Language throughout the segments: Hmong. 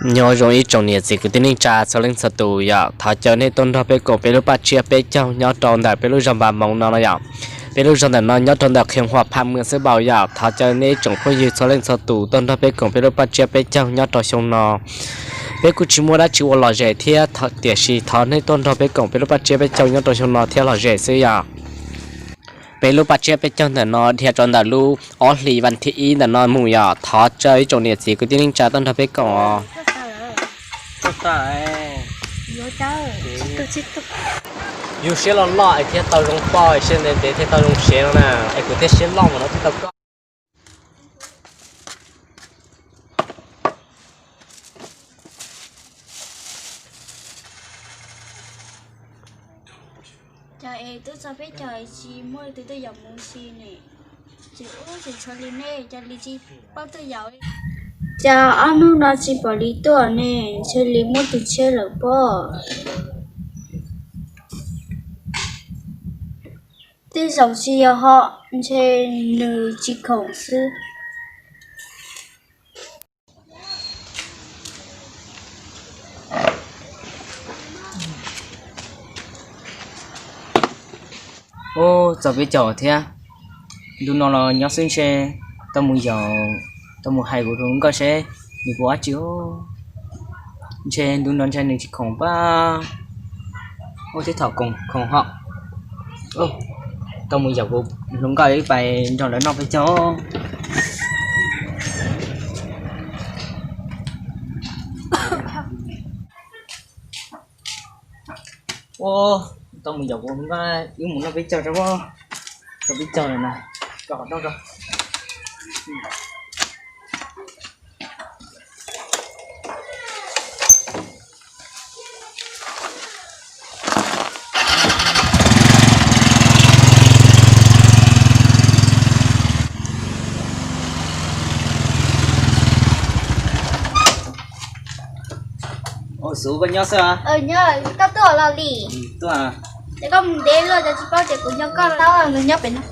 Nyob zoo ib tsoom niam txiv kwv tij neej tsa txhua leej txhua tus yom, thov caw nej tuaj nrog peb koom peb lub paj tsiab peb caug nyob rau ntawm peb lub zos Npas Moos no no yom. Peb lub zos ntawm no nyob rau ntawm Khias Huam Phaj Mws xwb npaum yom. Thov caw nej ib tsoom phooj ywg txhua leej txhua tus tuaj nrog peb koom peb lub paj tsiab peb caug nyob rau xyoo no. Peb kuj tsis muaj dab tsi ua lom zem thiab, tiam sis thov nej tuaj nrog peb koom peb lub paj tsiab peb caug nyob rau xyoo no thiab lom zem xwb yom. Peb lub paj tsiab peb caug ntawm no dhia rau ntawm lub ob hlis vas thib ib ntawm no mus yom. Thov caw ib tsoom niam txiv kwv tij neej tsa tuaj nrog peb koom os. Yus siab loj loj es thiaj tau zoo poj, siab ntev ntev thiaj tau zoo sev no na. Es kuv thiaj siab loj mas no thiaj tau koj. Cas es twb txog peb caug tsis muaj leej twg tuaj yaum mus si ne? Ces ub ces tshuav li nej, cas li tsis paub tuaj yaum li? Cas ob hnub no tsis pom li tuaj ne? Ntshe li muab tus tshiab lawm pob. Tej zaum tsis yog ho, ntshe nws tsis khoom xwb. Ub, txog peb caug thiab. Ntu no los nyob xwb ntshe tau mus yaum, tau mus hais kuv hluas nkauj seb nws puas dab tsi. Ntshe ntu no ntshe nws tsis khoom pab. Ub, tej thaum khoom ho. Tau mus yaum kuv hluas nkauj wb pais nrog lawv noj peb caug. Ub, tau mus yaum kuv hluas nkauj wb mus noj peb caug tso, tso peb caug lawm na. Koj noj tso. Ua xub koj nyob xwb. Koj tuaj los li? Tuaj. Ces koj mus ntev luaj ces tsis paub tias kuv nco koj tau los nyob pem no.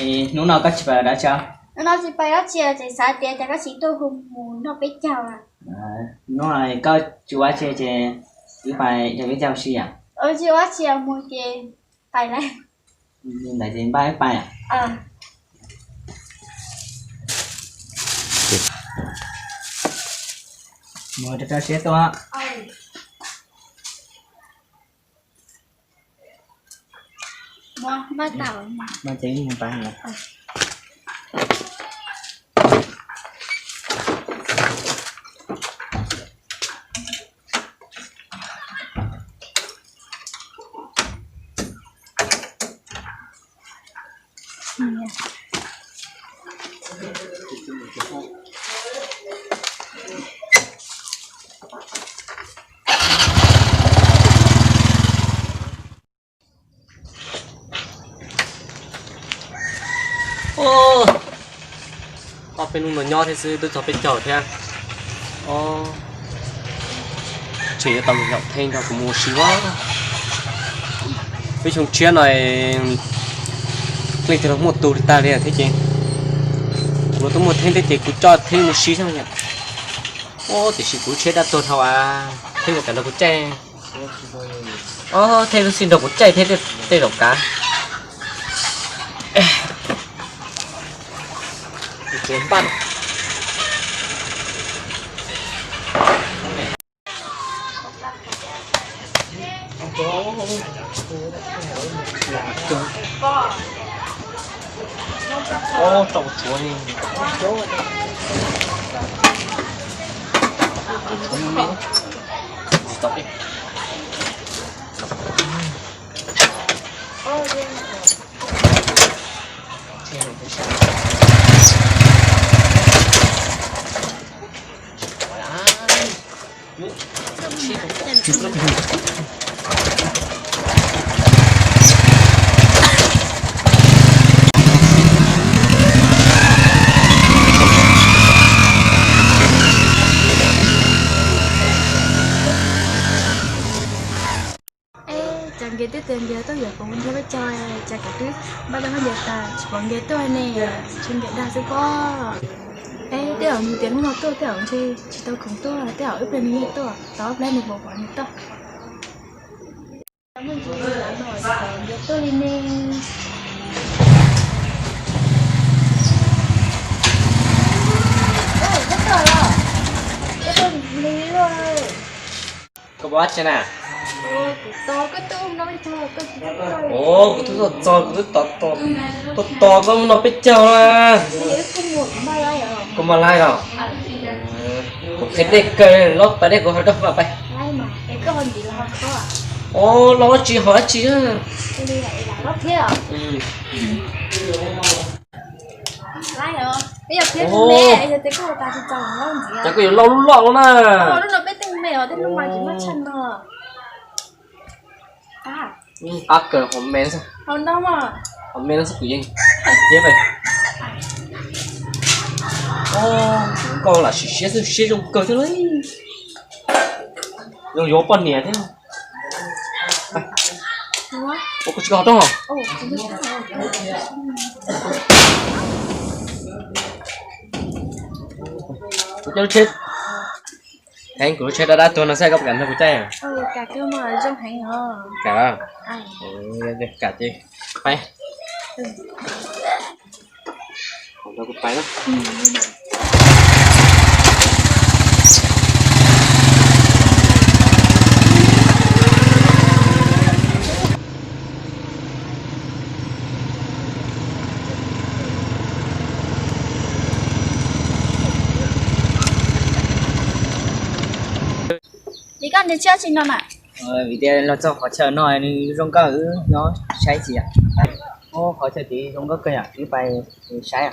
Es hnub no koj tsis pais dab tsi? Hnub no tsis pais dab tsi ces xav tias cas koj tsis tuaj hu mus noj peb caug. Hnub no koj tsis ua dab tsi ces wb pais nrog peb caug si yom. Tsis ua dab tsi mus ces pais lawm. Li ntawd ces npaj wb pais. Mus rau rau siab tuaj. Mas ces wb mus pais lawm. Ob peb hnub no nyob thiab xwb twb txog peb caug thiab. Ntshe yuav tau mus yaum Theej nrog kuv mus ua si. Peb xyoo tshiab no leej twg los muaj tus li tag li thiab ces kuv los twb muaj Theej thiab ces kuv coj Theej mus si xwb yom. Tiam sis kuv lub tsheb dab tuag dhau a, Theej yuav kam nrog kuv caij. Theej lub xij nrog kuv caij thiab tej zaum kav. Ces npaj. Rau tsuav li. Tsuav me me. Tsis tau peb. Cov nkev twb Tias ntiav tuaj yuav kuv nrog peb caug, cas kuv twb npaj tau khaub ncaws tas tsis pom ntiav tuaj ne, tsis ntiav dag xwb pob. Es tej zaum nws tias hnub no tuaj tej zaum ntshe tsis tau khoom tuaj, tej zaum ib pliag nws yeej tuaj, tos ob pliag nws pom pom nws tuaj. Ntiav tuaj li ne. Koj pom dab tsi na? Os, kuv twb tuaj txog, kuv twb tos, tos koj mus nrog peb caug na. Koj maj laib los? Kuv qhia dej kawg, los pais dej kuv hov rau mam pais. Os, los dab tsi hov dab tsi na? Ces koj yuav lauj lub loj no na. Qab kawg, hov me, hov me no xwb kuv yeej thiab pais. Koj lam sim siab xwb, siab zoo kawg thiab lauj. Zoo yuav poj niam thiab. Ua koj tsis koj hov roob hos. Kuv caij lub tsheb, heev, kuv lub tsheb dab dab tuag no xwb, koj puas kam nrog kuv caij? Kam. Kam ces pais. Nrog kuv pais na. Ces koj nrhiav tsheb tsi no na? Vim tias los txog qhov chaw no nws zoo nkauj, wb nyob saib tsi yom. Ub, qhov chaw tid zoo nkauj kawg yom, wb pais saib.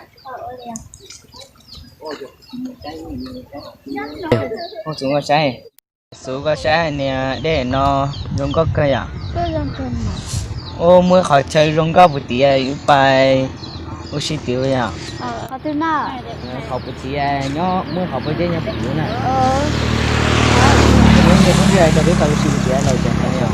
Ub, txuv koj saib, txuv koj saib niag dej no zoo nkauj kawg yom. Ub, muaj qhov chaw zoo nkauj puv tid, wb pais ua si tid yom. Qhov puv tid nyob, muaj qhov puv tid nyob puv tid na. Ub, ntiaj teb ntiaj teb ua si puv tid los cas yom.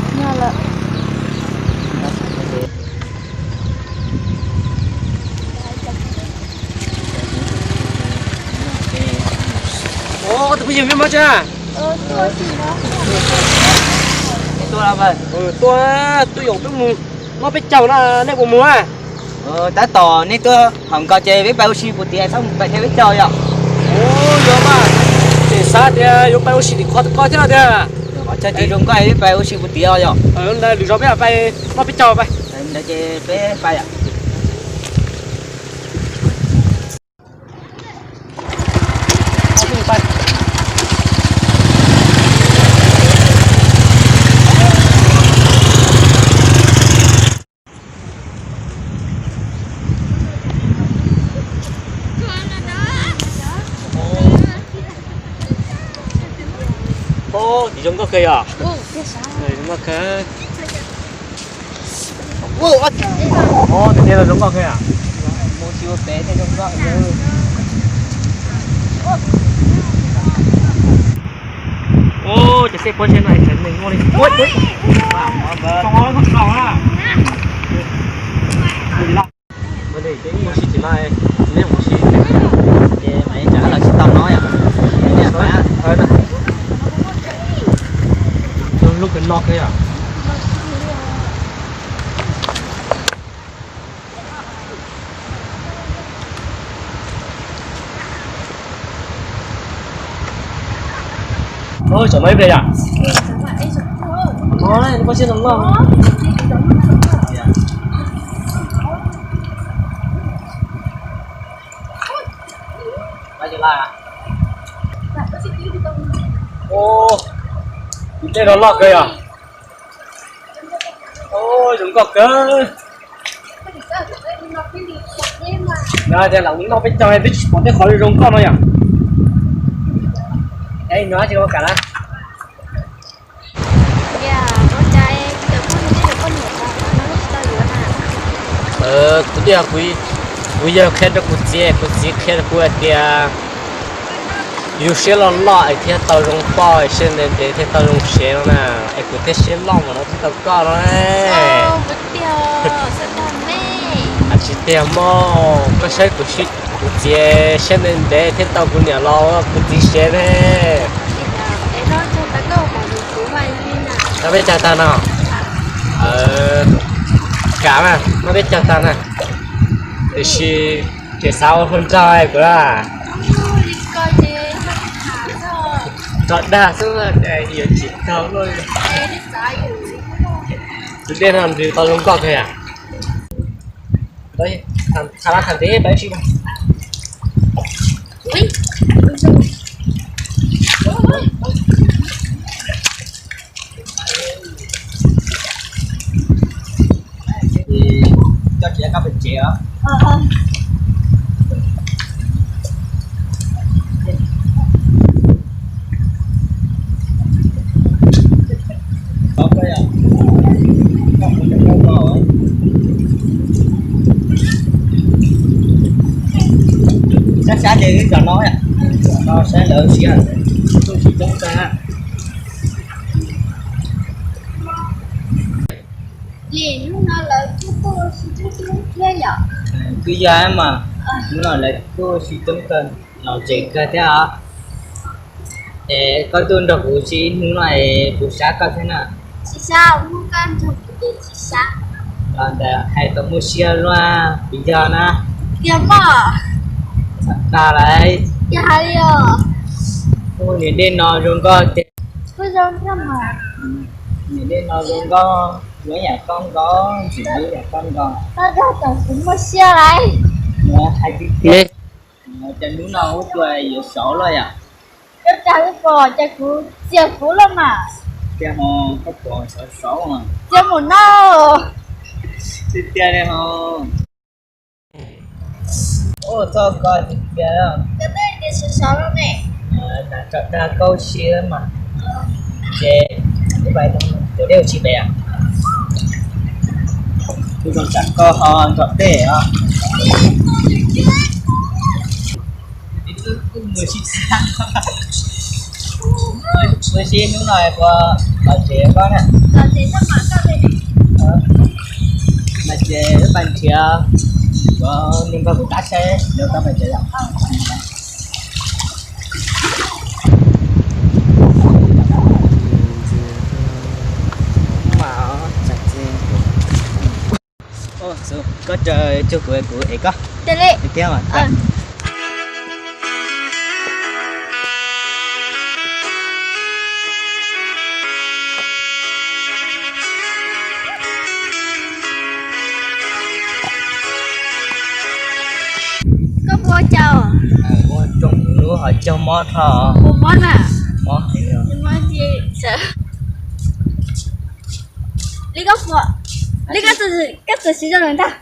Ub, tus phooj ywg, mej muab tsa. Tuaj, tuaj yaum peb mus noj peb caug na, nej puas mus a? Tab tom nej tuaj haus nkaus ces peb pais ua si puv tid, txhob mus pais thiab peb caug yom. Ub, yog mas, ces xav tias yuav pais ua si tim qhov koj thiab no tiag. Qhov chaw tid zoo nkauj, peb pais ua si puv tid os yom. Ntawd lwm zaus peb pais noj peb caug pais. Ntawd ces peb pais yom. Ub, tim zoo nkauj kawg yom. Zoo nkauj kawg. Ub, tim no zoo nkauj kawg yom. Mus tsis ua pem thiaj zoo nkauj. Ub, cov xej puab tsheb no tseem neeg muaj li. Mus si tsis laij, nej mus si ces mas tsam los tsis tau no yom. Lub kawg no kawg yom. Ub, tsam no ib pliag yom. Ub, koj siab no loj. Ub, tej no loj kawg yom. Ub, zoo nkauj kawg. Nws tias lam mus noj peb caug twb tsis pom tej qhov zoo nkauj no yom. Es nws tsis kam na. Kuv tias kuv, kuv yawg qhia rau kuv txiv, kuv txiv qhia rau kuv hais tias Yus siab loj loj es thiaj tau zoo poj, siab ntev ntev thiaj tau zoo sev no na. Es kuv thiaj siab loj mas no thiaj tau koj no. Tsis tiag mog, koj saib kuv, kuv txiv siab ntev ntev thiaj tau kuv niam los kuv txiv sev ne. Noj peb caug tag no. Kav mas noj peb caug tag na. Tiam sis tseem xav ua hluas nraug kuv a. Rov dag xwb, yuav tsis tau luaj. Tus dej no nws tau zoo nkauj kawg yam. Tha lab tha ntev pab sib. Coj tsev koj pem tsev os. Sab sab ces wb cov no, cov no saib lawv siab, tuaj sib coob kawg. Ces hnub no lawv kuj tuaj sib coob coob thiab yom. Kuj yog mas, hnub no lawv kuj sib coob kawg, los tsev kawg thiab os. Es koj tuaj nrog kuv sib hnub no es puas sab koj thiab na? Tsis sab, hnub koj nrog kuv ces tsis sab. Los ntawd hais tau muaj siab luaj puas yog na? Tiag mog. Tag lawm. Yog hais li os. Niam dej no zoo nkauj tiag. Kuj zoo thiab mas. Niam dej no zoo nkauj, yuav yam koj nkaus, ntxim hlub yam koj nkaus. Koj dag kom kuv muaj siab lawm. Hais tiag tiag. Ces hnub no ua tua yuav saud luaj yom? Koj dag wb pom ces kuv txias kuv luaj mas. Tiag ho, koj pom saud saud mas. Txias mus no. Tiag tiag li ho. Ua txog koj tiag tiag. Koj twb tias saud saud no ne. Nas tso dag koj siab mas. Ces wb pais tus dej ua tsis pem. Kuv zoo tsam koj ho nrog dej os. Ua si hnub no puas los tsev koj na? Los tsev, mas ces wb pais nrhiav, kuv nug npawg kuv tab saib lawv koj pais tsev lawm. Koj tsaws cuag kuv, kuv ev koj. Tiag mas. Koj puas ua cas? Ua tsoom lub hov caug mob dhau. Puas mob na? Mob heev li. Li koj puas, li koj txawm siv zog lawm ntag.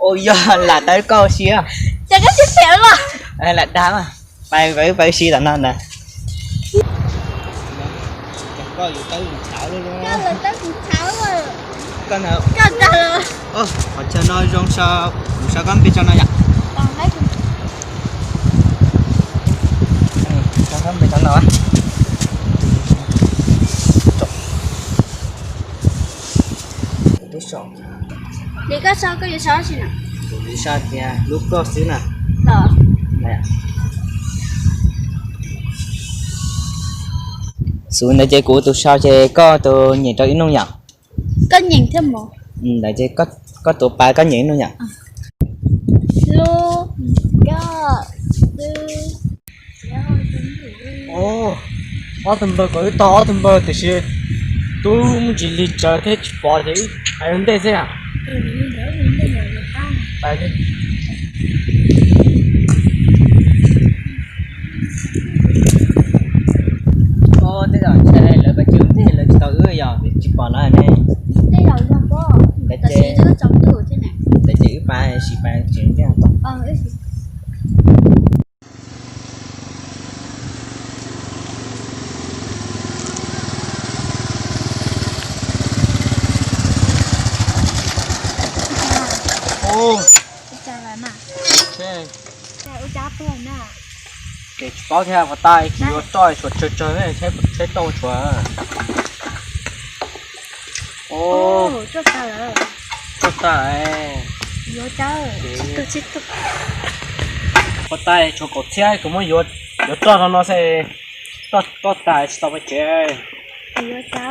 Ua yog lam tawv koj siab. Ces koj tsis phem los? Lam dag mas. Pais pawv pawv si tom no ntag. Koj yuav tawb kuv tshauv. Koj dag los? Qhov chaw no zoo so, kuv so koj npe tso no yom. Li koj so koj yuav so tsi na? Kuv so tias hlub koj xwb na. Xub ntawd ces kuv tus so ces koj tus nyem rau ib nub yom. Koj nyem thiab mog. Ntawd ces koj tus pab koj nyem ib nub yom. Hlub koj xwb. Ob tug npawg, kuv twb tau ob tug npawg tiam sis tub muaj ntsis lig tsawv thiab tsis pom ces wb hais ua ntej xwb na. Tej zaum ntshe lawv pais tsev ua ntej lawv tsis tau wb yog tsis pom lawv ne. Ntawd ces wb pais sim pais tsev ua ntej. Ces tsis paub thiab, puas tau kuv yuav roj tshuav tsawg tsawg, saib roj tshuav. Roj tas, puas tau tshuav kaum txhiab, kuv muab yuav roj no no xwb, roj tas tsis tau pais tsev. Thawb xwb.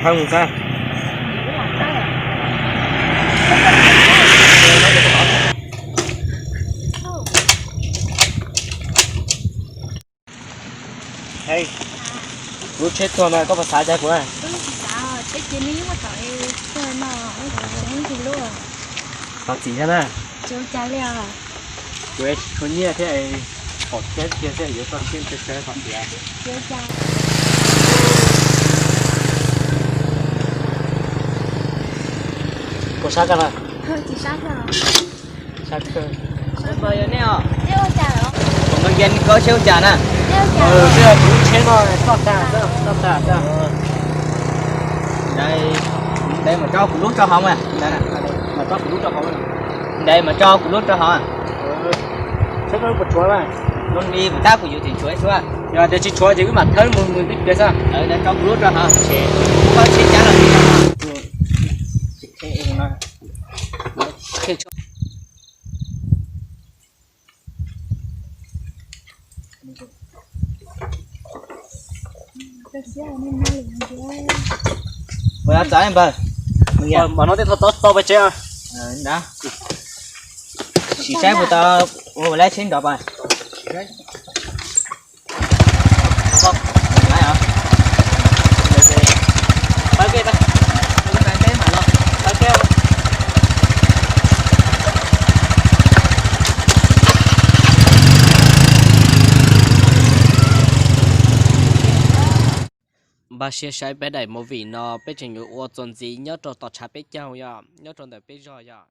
Thawb mus xwb. Kuv lub tsheb tuag no koj puas xav tau kuv? Xav txim thiab na. Kuv tsis tshuav nyiaj thiab, pom tsheb kiag xwb yuav tso tsheb tsawg tsawg kom tiav. Puas sab koj na? Sab kawg. Ua cas nej os? Kuv no yog nej koj seb ua cas na. Kuv lub tsheb no toj tag, toj tag. Ntev mas tso kuv lub rau hauv mas. Ntev mas tso kuv lub rau hauv. Ntev mas tso kuv lub rau hauv. Seb koj puas tshuav mas. Lub ni kuv tab kuv yuav tsis tshuav xwb. Yog tias tsis tshuav ces wb mam thawb mus mus twb kiag xwb. Tso kuv lub rau hauv. Koj tsis cab los tsis tau. Puas txav npawg? Npawg no tej thaum tau tau pais tsev. Sim saib puas tau ua lab tsheb nrov pas. Npaj siab saib peb daim movie no peb tseem yuav ua txuas ntxiv nyob rau tom tshav peb caug yom, nyob rau ntawm peb zos yom.